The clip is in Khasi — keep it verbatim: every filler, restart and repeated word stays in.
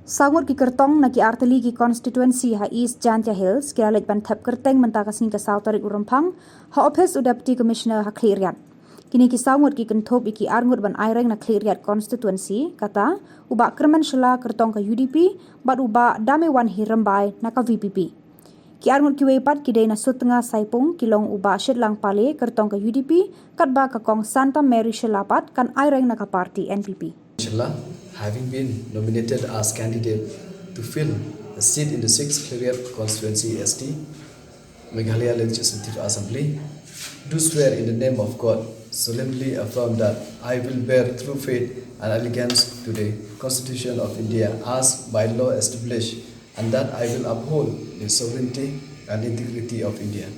Saw ngut ki kyrtong na ki artylli ki constituency ha East Jaintia Hills ki la leit ban thep kyrteng mynta ka sngi ka saw tarik u Rymphang ha ophis u Deputy Commissioner ha Khliehriat. Kine ki saw ngut ki kynthup ïa ki arngut ban aireng na Khliehriat constituency, kata u Bah Kyrmen Shylla kyrtong ka U D P bad u Bah Damewanhi Rymbai na ka V P P. Ki arngut kiwei pat ki dei na Sutnga Saipung, ki long u Bah Shitlang Pale kyrtong ka U D P, katba ka Kong Santa Mary Shylla pat kan aireng na ka party N P P. Shylla, having been nominated as candidate to fill a seat in the sixth Khliehriat constituency S T, Meghalaya Legislative Assembly, do swear in the name of God, solemnly affirm that I will bear true faith and allegiance to the Constitution of India as by law established, and that I will uphold the sovereignty and integrity of India.